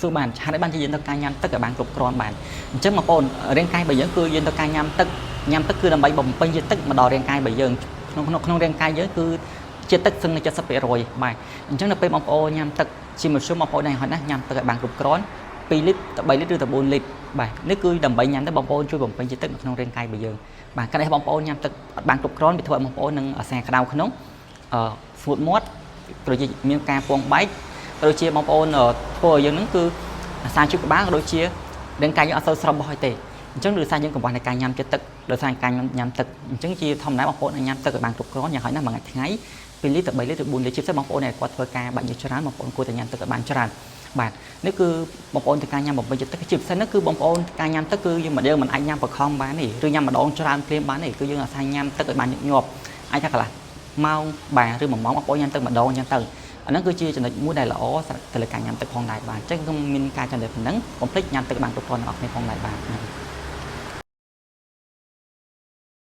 សួរបានហេតុអីបានជាយើងត្រូវការញ៉ាំទឹកឲ្យបានគ្រប់គ្រាន់បានអញ្ចឹងបងប្អូនរាងកាយរបស់យើងគឺយើងត្រូវការញ៉ាំទឹកញ៉ាំទឹកគឺដើម្បីបំពេញជាតិទឹកមកដល់រាងកាយរបស់យើងក្នុងក្នុងក្នុងរាងកាយយើងគឺជាទឹកសឹងតែ70%បាទអញ្ចឹងដល់ពេលបងប្អូនញ៉ាំទឹកជាមធ្យមបងប្អូនដែរហត់ណាស់ញ៉ាំទឹកឲ្យបានគ្រប់គ្រាន់2លីត្រទៅ3លីត្រឬទៅ4លីត្របាទនេះគឺដើម្បីញ៉ាំទៅបងប្អូនជួយបំពេញជាតិទឹកនៅក្នុងរាងកាយរបស់យើងបាទកាលនេះបងប្អូនញ៉ាំទឹកអត់បានគ្រប់គ្រាន់វាធ្វើឲ្យបងប្អូននឹងអាសាក្តៅក្នុងអឺស្ងួតមាត់ក៏ដូចជាមានការពងបែកក៏ដូចជាបងប្អូនធ្វើឲ្យយើងហ្នឹងគឺអាសាឈឺក្បាលក៏ដូចជារាងកាយយើងអត់សូវស្រស់បោះឲ្យទេអញ្ចឹងដោយសារយើងកង្វះនៃការញ៉ាំជាតិទឹកដោយសារការញ៉ាំទឹកអញ្ចឹងជាធម្មតាបងប្អូនអាចញ៉ាំទឹកឲ្យបានគ្រប់គ្រាន់យ៉ាងហោចណាស់មួយថ្ងៃថ្ងៃ2លីត្រទៅ3លីត្រឬ4លីត្រជាពិសេសបងប្អូនដែលគាត់ធ្វើការបាច់ញើសច្រើនបងប្អូនគួរតែញ៉ាំទឹកឲ្យបានច្រើនបាទនេះគឺបងប្អូនត្រូវការញ៉ាំបំពេញជាតិទឹកជាពិសេសនោះគឺបងប្អូនការញ៉ាំទឹកគឺយើងមិនយើងមិនអាចញ៉ាំបខំបានទេឬញ៉ាំម្ដងច្រើនភ្លាមបានទេគឺយើងអាស្រ័យញ៉ាំទឹកឲ្យបានញឹកញាប់អាចថាកន្លះម៉ោងបាទឬ1ម៉ោងបងប្អូនញ៉ាំទឹកម្ដងអញ្ចឹងទៅអាហ្នឹងគឺជាចំណុចមួយដែលល្អទៅលើការញ៉ាំទឹកផងដែរបាទអញ្ចឹងខ្ញុំមានការចំណុចប៉ុណ្ណឹងកុំភ្លេចញ៉ាំទឹកបានគ្រប់គ្រាន់ទាំងអស់គ្នាផងដែរបាទ។